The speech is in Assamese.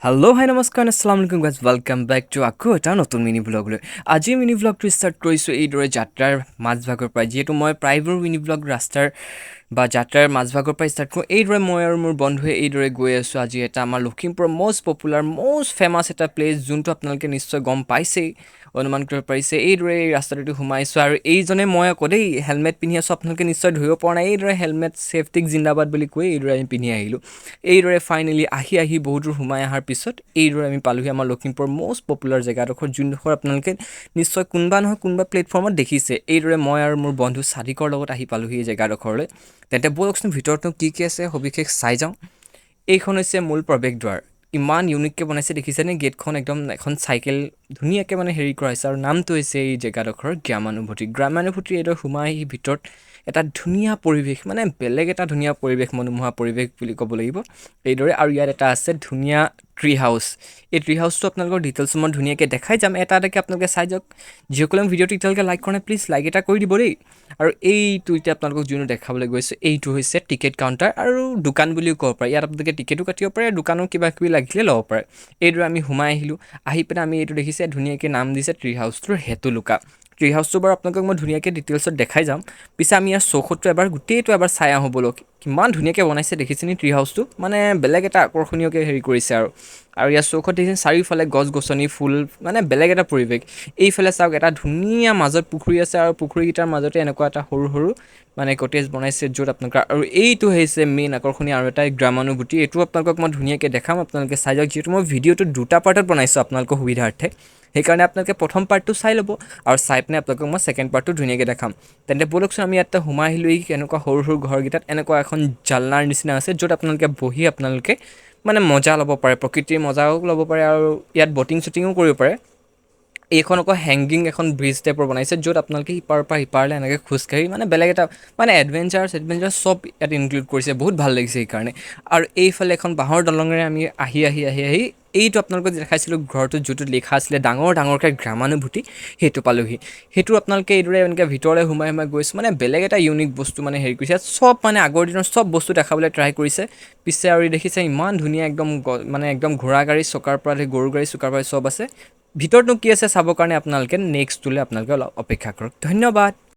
হেল্ল' হাই, নমস্কাৰ, আসসালামু আলাইকুম গাইজ, welcome back to আকৌ এটা নতুন মিনি ভ্লগলৈ। আজি মিনি ভ্লগটো ষ্টাৰ্ট কৰিছোঁ এইদৰে যাত্ৰাৰ মাজভাগৰ পৰা। যিহেতু মই প্ৰায়বোৰ মিনি ভ্লগ ৰাস্তাৰ বা যাত্ৰাৰ মাজভাগৰ পৰা ষ্টাৰ্ট কৰোঁ, এইদৰে মই আৰু মোৰ বন্ধুৱে এইদৰে গৈ আছোঁ। আজি এটা আমাৰ লখিমপুৰৰ মষ্ট পপুলাৰ, মষ্ট ফেমাছ এটা প্লেচ, যোনটো আপোনালোকে নিশ্চয় গম পাইছেই, অনুমান কৰিব পাৰিছে। এইদৰে এই ৰাস্তাটোতে সোমাইছোঁ আৰু এইজনে মই আকৌ দেই হেলমেট পিন্ধি আছোঁ, আপোনালোকে নিশ্চয় ধৰিব পৰা নাই। এইদৰে হেলমেট ছেফটিক জিন্দাবাদ বুলি কৈ এইদৰে আমি পিন্ধি আহিলোঁ। এইদৰে ফাইনেলি আহি আহি বহুত দূৰ সোমাই অহাৰ পিছত এইদৰে আমি পালোহি আমাৰ লখিমপুৰৰ মষ্ট পপুলাৰ জেগাডোখৰ, যোনডোখৰ আপোনালোকে নিশ্চয় কোনোবা নহয় কোনোবা প্লেটফৰ্মত দেখিছে। এইদৰে মই আৰু মোৰ বন্ধু চাদিকৰ লগত আহি পালোহি এই জেগাডোখৰলৈ। তেন্তে ব'লকচোন, ভিতৰতনো কি কি আছে সবিশেষ চাই যাওঁ। এইখন হৈছে মূল প্ৰৱেশদ্বাৰ। ইমান ইউনিককৈ বনাইছে, দেখিছেনে? গেটখন একদম এখন চাইকেল ধুনীয়াকৈ মানে হেৰি কৰা হৈছে আৰু নামটো হৈছে এই জেগাডোখৰৰ গ্ৰামানুভূতি। গ্ৰামানুভূতিৰ এইদৰে সোমাই আহি ভিতৰত এটা ধুনীয়া পৰিৱেশ, মানে বেলেগ এটা ধুনীয়া পৰিৱেশ, মনোমোহা পৰিৱেশ বুলি ক'ব লাগিব এইদৰে। আৰু ইয়াত এটা আছে ধুনীয়া ট্ৰি হাউচ। এই ট্ৰি হাউচটো আপোনালোকৰ ডিটেইলছ মই ধুনীয়াকৈ দেখাই যাম, এটা এটাকৈ আপোনালোকে চাই যাওক। যিসকলে ভিডিঅ'টো এতিয়ালৈকে লাইক কৰা নাই, প্লিজ লাইক এটা কৰি দিব দেই। আৰু এইটো এতিয়া আপোনালোকক যোনটো দেখাবলৈ গৈছোঁ, এইটো হৈছে টিকেট কাউণ্টাৰ আৰু দোকান বুলিও ক'ব পাৰে। ইয়াত আপোনালোকে টিকেটো কাটিব পাৰে, দোকানো কিবা কিবি লাগিলে ল'ব পাৰে। এইদৰে আমি সোমাই আহিলোঁ। আহি পেলাই আমি এইটো দেখিছে, ধুনীয়াকৈ নাম দিছে ট্ৰি হাউচটোৰ হেতুলুকা। ট্ৰি হাউচটো বাৰু আপোনালোকক মই ধুনীয়াকৈ ডিটেইলছত দেখাই যাম। পিছে আমি ইয়াৰ চৌহদটো এবাৰ গোটেইটো এবাৰ চাই আহোঁ ব'লক। কিমান ধুনীয়াকৈ বনাইছে দেখিছেনে ট্ৰি হাউচটো? মানে বেলেগ এটা আকৰ্ষণীয়কৈ হেৰি কৰিছে। আৰু আৰু ইয়াৰ চৌহদ দেখিছে, চাৰিওফালে গছ গছনি, ফুল, মানে বেলেগ এটা পৰিৱেশ। এইফালে চাওক, এটা ধুনীয়া মাজত পুখুৰী আছে আৰু পুখুৰীকেইটাৰ মাজতে এনেকুৱা এটা সৰু সৰু মানে কটেজ বনাইছে য'ত আপোনালোকৰ। আৰু এইটো হৈছে মেইন আকৰ্ষণীয় আৰু এটা গ্ৰামানুভূতি। এইটো আপোনালোকক মই ধুনীয়াকৈ দেখাম, আপোনালোকে চাই যাওক। যিহেতু মই ভিডিঅ'টো দুটা পাৰ্টত বনাইছোঁ আপোনালোকৰ সুবিধাৰ্থে, সেইকাৰণে আপোনালোকে প্ৰথম পাৰ্টটো চাই ল'ব আৰু চাই পিনে আপোনালোকক মই ছেকেণ্ড পাৰ্টটো ধুনীয়াকৈ দেখাম। তেন্তে ব'লকচোন, আমি ইয়াতে সোমাই আহিলোঁ। এই এনেকুৱা সৰু সৰু ঘৰকেইটাত এনেকুৱা এখন জালনাৰ নিচিনা আছে, য'ত আপোনালোকে বহি আপোনালোকে মানে মজা ল'ব পাৰে, প্ৰকৃতিৰ মজাও ল'ব পাৰে আৰু ইয়াত বটিং চটিঙো কৰিব পাৰে। এইখন আকৌ হেংগিং এখন ব্ৰিজ টাইপৰ বনাইছে, য'ত আপোনালোকে ইপাৰৰ পৰা সিপাৰলৈ এনেকৈ খোজকাঢ়ি মানে বেলেগ এটা মানে এডভেঞ্চাৰ চেডভেঞ্চাৰ চব ইয়াত ইনক্লুড কৰিছে। বহুত ভাল লাগিছে সেইকাৰণে। আৰু এইফালে এখন বাঁহৰ দলঙেৰে আমি আহি আহি আহি আহি এইটো আপোনালোকক দেখাইছিলোঁ ঘৰটোত যোনটোত লিখা আছিলে ডাঙৰ ডাঙৰকৈ গ্ৰামানুভূতি, সেইটো পালোহি। সেইটো আপোনালোকে এইদৰে এনেকৈ ভিতৰলৈ সোমাই সোমাই গৈছোঁ, মানে বেলেগ এটা ইউনিক বস্তু মানে হেৰি কৰিছে। ইয়াত চব মানে আগৰ দিনৰ চব বস্তু দেখাবলৈ ট্ৰাই কৰিছে। পিছে আৰু দেখিছে, ইমান ধুনীয়া একদম মানে একদম ঘোঁৰা গাড়ী চকাৰ পৰা ধৰি গৰু গাড়ী চকাৰ পৰা চব আছে। ভিতৰতনো কি আছে চাবৰ কাৰণে আপোনালোকে নেক্সটটোলৈ আপোনালোকে অলপ অপেক্ষা কৰক। ধন্যবাদ।